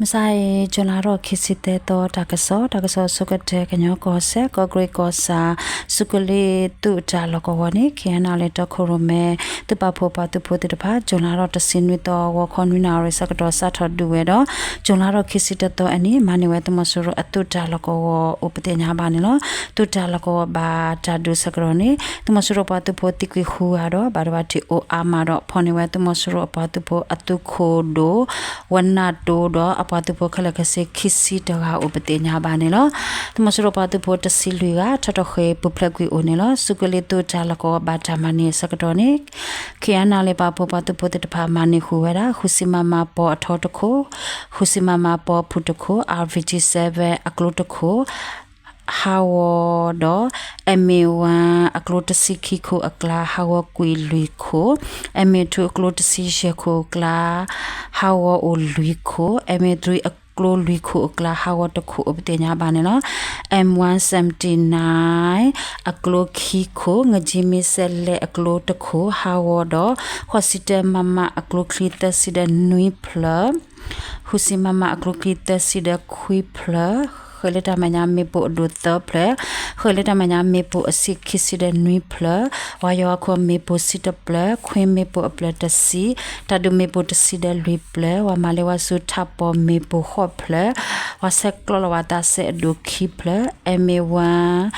မုၢ်ဆါအံၤ ကၠူၤလါထီၣ်ခံဆံသၢသီ တၢ်ကစီၣ်, တၢ်ကစီၣ်ဆိကတၢၢ် ကညီကီၢ်စဲၣ် ကီၢ်ကရ့ၣ်ကီၢ်ဆၣ် ဆူကလ့ၣ်သုးတၢ်လီၢ်ကဝီၤန့ၣ် ခ့ၣ်အဲၣ်ယူၣ်အ့ၣ် တီခိၣ်ရိၣ်မဲ သုးပာ်ဖှိၣ်ပှၤသုးဖိသ့ၣ်တဖၣ် ကၠူၤလါထီၣ်တဆံနွံသီ ဂီၤခီနွံနၣ်ရံၣ်ဆၢကတီၢ် စးထီၣ်ဒုးဝဲဒီး ကၠူၤလါထီၣ်ခံဆံတသီအနံၤ မၤန့ၢ်ဝဲသုးမီၤစိရိၤအသုးတၢ်လီၢ်ကဝီၤအိၣ်ပသ့ၣ်ညါဘၣ်န့ၣ်လီၤ. သုးတၢ်လီၢ်ကဝီၤဘၣ်တၢ်ဒုးဆၢကတီၢ်န့ၣ် သုးမီၤစိရိၤပှၤသုးဖိသံကွံာ်ဃုဂၤဒီး ဘၣ်ဒိဘၣ်ထံးအိၣ်အါမးဒီး ဖီၣ်န့ၢ်ဝဲသုးမီၤစိရိၤအပှၤသုးဖိအသုးခိၣ်ဒိၣ် ဝနၢ်တိဒီး အပှၤသုးဖိခဲလၢာ်ခဲဆ့ခံဆံတဂၤအိၣ်ပသ့ၣ်ညါဘၣ်န့ၣ်လီၤ. သုးမီၤစိရိၤပှၤသုးဖိတဆံလွံၢ်ဂၤ ထီၣ်ထီၣ်ဃ့ၢ်ပူၤဖျဲးကွံာ်အိၣ်န့ၣ်လီၤ. ဆူကလ့ၣ်သုးတၢ်လီၢ်ကဝီၤဘၣ်တၢ်မၤန့ၢ်အဆၢကတီၢ်န့ၣ် ခ့ၣ်အဲၣ်ယူၣ်အ့ၣ် ပာ်ဖှိၣ်ပှၤသုးဖိသ့ၣ်တဖၣ်မၤန့ၢ်ဃုာ်ဝဲဒၣ် ဃုဆံမမ ပီအထီတခိၣ်, ဃုဆံမမ ပီဖုၣ်တခိၣ်, အၣ်ဘီၣ်ကၠံ စဲးဝဲၣ် အကျိတခိၣ် ဟးဂီၤဒီး အမ်အ့ၣ်ဝၣ် အကျိတဆံခံခိၣ်အကျါ ဟးဂီၤကွံာ်လွံၢ်ခိၣ်, အမ်အ့ၣ်ထူၣ် အကျိတဆံယဲၢ်ခိၣ်အကျါ ဟးဂီၤအိၣ်လွံၢ်ခိၣ်, အမ်အ့ၣ်သရံၣ် အကျိလွံၢ်ခိၣ်အကျါ ဟးဂီၤတခိၣ်အိၣ်ပသ့ၣ်ညါဘၣ်န့ၣ်လီၤ. အမ်ဝၣ် စဲးဝဲၣ်တံၣ်နၢၣ် အကျိခံခိၣ်, ငကၠံမံ စဲးလဲၣ် အကျိတခိၣ် ဟးဂီၤဒီး ဃိးဆံတၢ မမ အကျိချံသၢဆံဒီးနွံဖျၢၣ် ဃုဆံ မမ အကျိချံသၢဆံဒီးခွံဖျၢၣ်, ဃ့ၢ်လၢတၢ်မဲာ်ညါမ့ၣ်ပိၢ်အဒိၣ်သၢဖျၢၣ်, ဃ့ၢ်လၢတၢ်မဲာ်ညါမ့ၣ်ပိၢ်အဆံးခံဆံဒီးနွံဖျၢၣ်, ဝါယီၤဟီၣ်ခိၣ်မ့ၣ်ပိၢ်ဆံတဖျၢၣ်, ခွ့မ့ၣ်ပိၢ်အဖျၢၣ်တဆံ, တၢ်ဒုးမ့ၣ်ပိၢ်တဆံဒီးလွံၢ်ဖျၢၣ်, ဝၤမၤလ့ဝါဆူထးပီၤမ့ၣ်ပိၢ်ဃိးဖျၢၣ်, ဝၤဆဲးကျိးလီၤဝၤသးစဲအဒိၣ်ခံဖျၢၣ်, အမ်အ့ၣ်ဝၣ်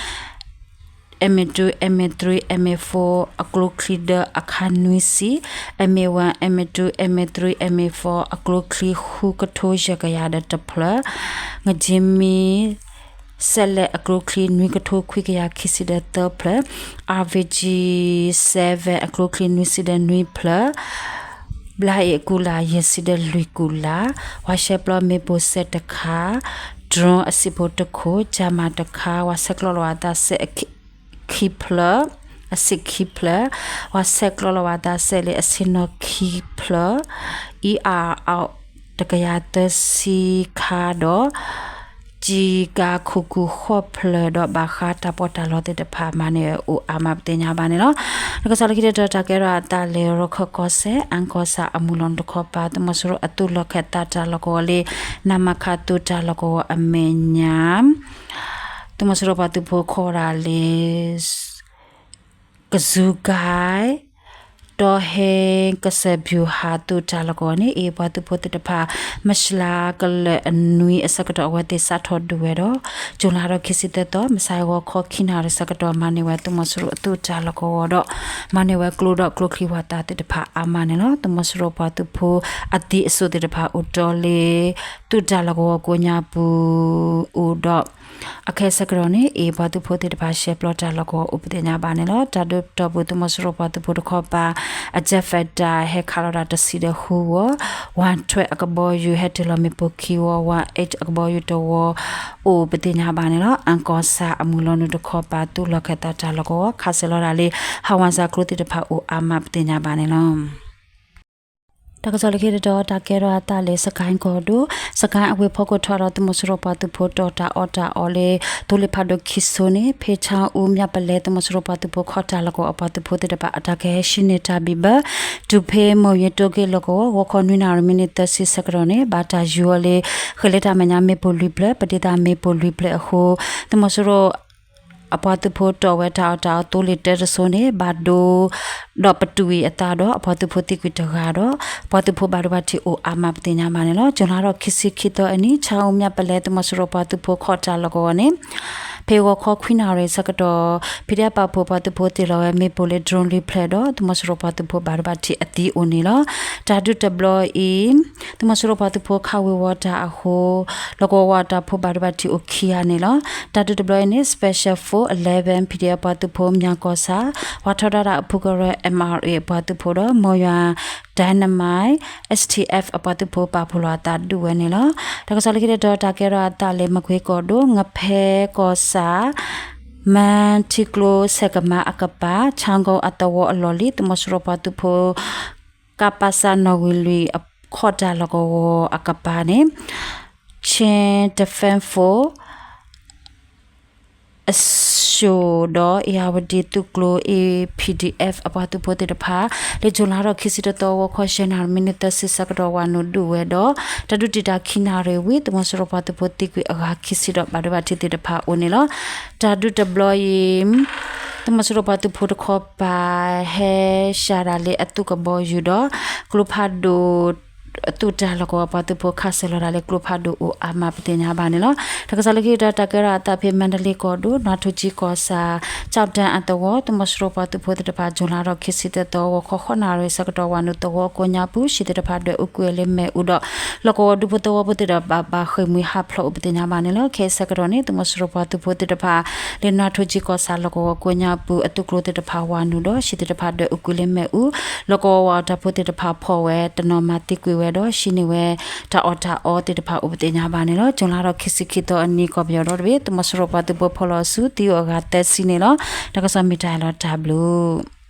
အမ်အ့ၣ်ထူၣ် အမ်အ့ၣ်သရံၣ် အမ်အ့ၣ်ဖီၣ် အကျိချံဒီးအခါနွံဆံ, အမ်အ့ၣ်ဝၣ် အမ်အ့ၣ်ထူၣ် အမ်အ့ၣ်သရံၣ် အမ်အ့ၣ်ဖီၣ် အကျိချံဃုကထိယဲၢ်ကယၤဒီးတဖျၢၣ်, ငကၠံမံ စဲးလဲၣ်အကျိချံနွံကထိခွံကယၤခံဆံဒီးသၢဖျၢၣ်, အၣ်ဘီၣ်ကၠံ စဲးဝဲၣ် အကျိချံနွံဆံဒီးနွံဖျၢၣ်, ဘျါအ့ၣ်အကူလၢ် ယဲၢ်ဆံဒီးလွံၢ်ကူလၢ်, ဝၤရှဲပျီမ့ၣ်ပိၢ်စဲးတခါ, drone အဆံးဖိတခိၣ်, ကၠၤမၣ်တခါ, ဝၤဆဲးကျိးလီၤဝၤသးစဲအခံဖျၢၣ်, အဆံးခံဖျၢၣ်, ဝၤဆဲးကျိးလီၤဝၤသးစဲလၢအဆ့ၣ်နီၤခံဖျၢၣ်, အံအါအီၣ် တကယၤသၢဆံခါဒီး ကၠံကၤခိၣ်ကူၣ်ဃိးဖျၢၣ်ဒီး ဘၣ်ဃးတၢ်ပီးတၢ်လီသ့ၣ်တဖၣ်မၤန့ၢ်အိၣ်အါမးပသ့ၣ်ညါဘၣ်န့ၣ်လီၤ. တၢ်ကစီၣ်လၢခံတတီၤ တၢ်ကဲထီၣ်အသးလၢ ရခၢၣ်ကီၢ်စဲၣ် အၣ်ကီၢ်ဆၣ်အမုၢ်လီၤနုာ်တခီပၤ သုးမီၤစိရိၤအသုးလီၢ်ခၢၣ်သးတၢ်လီၢ်ကဝီၤလၢ နမခ သုးတၢ်လီၢ်ကဝီၤအမဲာ်ညါ သုးမီၤစိရိၤပှၤသုးဖိခိးတၢ်လၢ ကစူၤကါ တီဟဲကစၢၢ်ဘျူၤဟၣ်သုးတၢ်လီၢ်ကဝီၤန့ၣ် အံၤပှၤသုးဖိသ့ၣ်တဖၣ် မၢ်ၡးလါကလၢာ်အနွံအဆၢကတီၢ် အဝဲသ့ၣ်စးထီၣ်ဒုးဝဲဒီး ကၠူၤလါထီၣ်ခံဆံသၢသီ မုၢ်ဆါအံၤဂီၤခီခံနၣ်ရံၣ်ဆၢကတီၢ် မၤန့ၢ်ဝဲသုးမီၤစိရိၤအသုးတၢ်လီၢ်ကဝီၤဒီး မၤန့ၢ်ဝဲကျိဒီးကျိချံဝၤသးသ့ၣ်တဖၣ်အါမးန့ၣ်လီၤ. သုးမီၤစိရိၤပှၤသုးဖိအသံအစိၣ်သ့ၣ်တဖၣ်အိၣ်တီလၢ သုးတၢ်လီၢ်ကဝီၤကိးညါပူၤအိၣ်ဒီး အခဲအံၤဆၢကတီၢ်န့ၣ် အံၤပှၤသုးဖိသ့ၣ်တဖၣ် ရှဲပျီတၢ်လီၢ်ကဝီၤအိၣ်ပသ့ၣ်ညါဘၣ်န့ၣ်လီၤ. တၢ်ဒုးတီၢ်ပူၤ သုးမီၤစိရိၤပှၤသုးဖိတခီပၤ အ jet fighter ဟဲခးလီၤတၢ်တဆံဒီးဃုဝီၤ, ဝၣ်ထွဲအကဘီယူၤ ဟဲတ့ၢ်လီၤမ့ၣ်ပိၢ်ခံဝီၤ, ဝၣ်အ့းအကဘီယူၤတဝီၤ အိၣ်ပသ့ၣ်ညါဘၣ်န့ၣ်လီၤ. အၣ်ကီၢ်ဆၣ်အမုၢ်လီၤနုာ်တခီပၤ သုးလီၢ်ခၢၣ်သးတၢ်လီၢ်ကဝီၤ ခးစၢၤလီၤတၢ်လၢ ဟးဝးစၢ်ကျိသ့ၣ်တဖၣ်အိၣ်အါမးပသ့ၣ်ညါဘၣ်န့ၣ်လီၤ. တၢ်ကစီၣ်လၢခံတတီၤ တၢ်ကဲထီၣ်အသးလၢ စကဲၣ်ကီၢ်ဒိၣ် စကဲၣ်အဝ့ၢ်ဖီခိၣ်ထီၣ်ဒီး သုးမီၤစိရိၤပှၤသုးဖိတီၤတၢ်အီၣ်တၢ်အီလၢ သိလ့ၣ်ဖးဒိၣ်ခံဆိန့ၣ် ဖဲဆၣ်အူမၠၣ်ပလဲ သုးမီၤစိရိၤပှၤသုးဖိခီၣ်တၢ်လီၢ်ကဝီၤအပှၤသုးဖိသ့ၣ်တဖၣ် အတၢ်ကဟဲဟံးန့ၢ်တၢ်ဘံၣ်ဘၢ တုၤဖဲမိၢ်ယ့ၤတိၢ်က့ၣ်လီၢ်ကဝီၤ ဂီၤခီနွံနၣ်ရံၣ်မံးနံးသၢဆံဆၢကတီၢ်န့ၣ် ဘၣ်တၢ်ယူၤအီၤလၢ ဃဲၤလၢတၢ်မဲာ်ညါမ့ၣ်ပိၢ်လွံၢ်ဖျၢၣ် ပဒ့သးမ့ၣ်ပိၢ်လွံၢ်ဖျၢၣ်အဃိ သုးမီၤစိရိၤ အပှၤသုးဖိတီၢ်ဝဲတၢ်အီၣ်တၢ်အီသိလ့ၣ်တၢတစိၤန့ၣ် ဘၣ်ဒိဒီးပတုာ်အသးဒီး အပှၤသုးဖိသံကွံာ်တဂၤဒီး ပှၤသုးဖိဘၣ်ဒိဘၣ်ထံးအိၣ်အါမးပသ့ၣ်ညါဘၣ်န့ၣ်လီၤ. ကၠူၤလါထီၣ်ခံဆံခံသီအနံၤ ဆၣ်အူမၠၣ်ပလဲ သုးမီၤစိရိၤပှၤသုးဖိခီၣ်တၢ်လီၢ်ကဝီၤန့ၣ် ဖဲဂီၤခီခွံနၣ်ရံၣ်ဆၢကတီၢ် ဖံးဒဲးပာ်ဖှိၣ်ပှၤသုးဖိတ့ၢ်လီၤဝဲမ့ၣ်ပိၢ်လၢ drone လွံၢ်ဖျၢၣ်ဒီး သုးမီၤစိရိၤပှၤသုးဖိဘၣ်ဒိဘၣ်ထံးအသံအိၣ်န့ၣ်လီၤ. တၢ်ဒုးတဘျီအံၤ သုးမီၤစိရိၤပှၤသုးဖိခးဝ့ၤဝီၤတၢ်အဃိ လီၢ်ကဝီၤဝးတၢ်ဖိဘၣ်ဒိဘၣ်ထံးအိၣ်ခံဂၤန့ၣ်လီၤ. တၢ်ဒုးတဘျီအံၤန့ၣ် Special Force eleven P D F ပှၤသုးဖိ မၠၣ်ကီၢ်ဆၣ် ပှၤထီဒါတၢ်အဖုကရၢ M R A အပှၤသုးဖိဒီး မိၢ်ယွၤ Dynamite S T F အပှၤသုးဖိပာ်ဖှိၣ်လီၤအသးဒုးဝဲန့ၣ်လီၤ. တၢ်ကစီၣ်လၢခံတတီၤ တၢ်ကဲထီၣ်အသးလၢ မကွ့ကီၢ်ဒိၣ် ငဖဲကီၢ်ဆၣ် မၢထံကျိဆဲးကမါအကပၤ ဆၣ်ကိအသဝီအလီၢ်လံၤ သုးမီၤစိရိၤပှၤသုးဖိ ကပစ နီၣ်ဂံၢ်လွံၢ် အခီၣ်တၢ်လီၢ်ကဝီၤအကပၤန့ၣ် Chin Defense Force အ ကၠိၣ်ဒီး အ့ၣ်ယၣ်ဝတံၣ်သုးကျိၤ A P D F အပှၤသုးဖိသ့ၣ်တဖၣ် လၢ July လါထီၣ်ခံဆံတသီ ဂီၤခီ ယဲၢ်နၣ်ရံၣ် မံးနံးသၢဆံဆၢကတီၢ် ဝၤနုာ်ဒုးဝဲဒီး တၢ်ဒုးတံာ်တာ်ခံနၣ်ရံၣ်ဝံၤ သုးမီၤစိရိၤပှၤသုးဖိသံကွံာ်အဂၤခံဆံဒီး ဘၣ်ဒိဘၣ်ထံးသ့ၣ်တဖၣ်အိၣ်န့ၣ်လီၤ. တၢ်ဒုးတဘျီအံၤ သုးမီၤစိရိၤပှၤသုးဖိတခီပၤ ဟဲစှၤဒၣ်လၢအသုးကဘီယူၤဒီး ကျိဖးဒိၣ် အသုးတၢ်လီၢ်ကဝီၤပှၤသုးဖိခးစၢၤလီၤဒၣ်လၢကျိဖးဒိၣ်အိၣ်အါမး ပသ့ၣ်ညါဘၣ်န့ၣ်လီၤ. တၢ်ကစီၣ်လၢခံကတၢၢ် တၢ်ကဲထီၣ်အသးဖဲ မါဒလ့ကီၢ်ဒိၣ် နွါထူကၠံကီၢ်ဆၣ် ကၠီၣ်တၢၣ်အသဝီ သုးမီၤစိရိၤပှၤသုးဖိသ့ၣ်တဖၣ် July လါထီၣ်ခံဆံတသီ ဂီၤခီ ဃိးနၣ်ရံၣ်ဆၢကတီၢ် ဝၤနုာ်သဝီကိးညါပူၤ ဟံၣ်သ့ၣ်တဖၣ်ဒွဲၣ်အူကွံာ်ဝဲလၢမ့ၣ်အူဒီး လီၢ်ကဝီၤဒူဖိသဝီဖိသ့ၣ်တဖၣ် ဘၣ်ဃ့ၢ်မှံဟးဖျိးအိၣ် ပသ့ၣ်ညါဘၣ်န့ၣ်လီၤ. ခဲအံၤဆၢကတီၢ်န့ၣ် သုးမီၤစိရိၤပှၤသုးဖိသ့ၣ်တဖၣ် လၢနွါထူကၠံကီၢ်ဆၣ်လီၢ်ကဝီၤကိးညါပူၤ အသုးကျိၤသ့ၣ်တဖၣ်ဝၤနုာ်ဒီး ဟံၣ်သ့ၣ်တဖၣ်ဒွဲၣ်အူကွံာ်လၢမ့ၣ်အူ လီၢ်ကဝီၤဝၤအီၣ်တၢ်ဖိသ့ၣ်တဖၣ်ဖီၣ်ဝဲ တနီၤမၤသံကွံာ်ဝဲဒီး ဟံးန့ၢ်ဝဲ တၢ်အီၣ်တၢ်အီသ့ၣ်တဖၣ်အိၣ် ပသ့ၣ်ညါဘၣ်န့ၣ်လီၤ. ကၠူၤလါထီၣ်ခံဆံခံသီအနံၤ ကီၢ်ပယီၤဒီတဘ့ၣ် သုးမီၤစိရိၤပှၤသုးဖိဖီၣ်လီၤအစု သံအိၣ်အဂၤသၢဆံန့ၣ်လီၤ. တၢ်ကစီၣ်မ့ၢ်တၢ်အံၤလီၤ တၢ်ဘျုး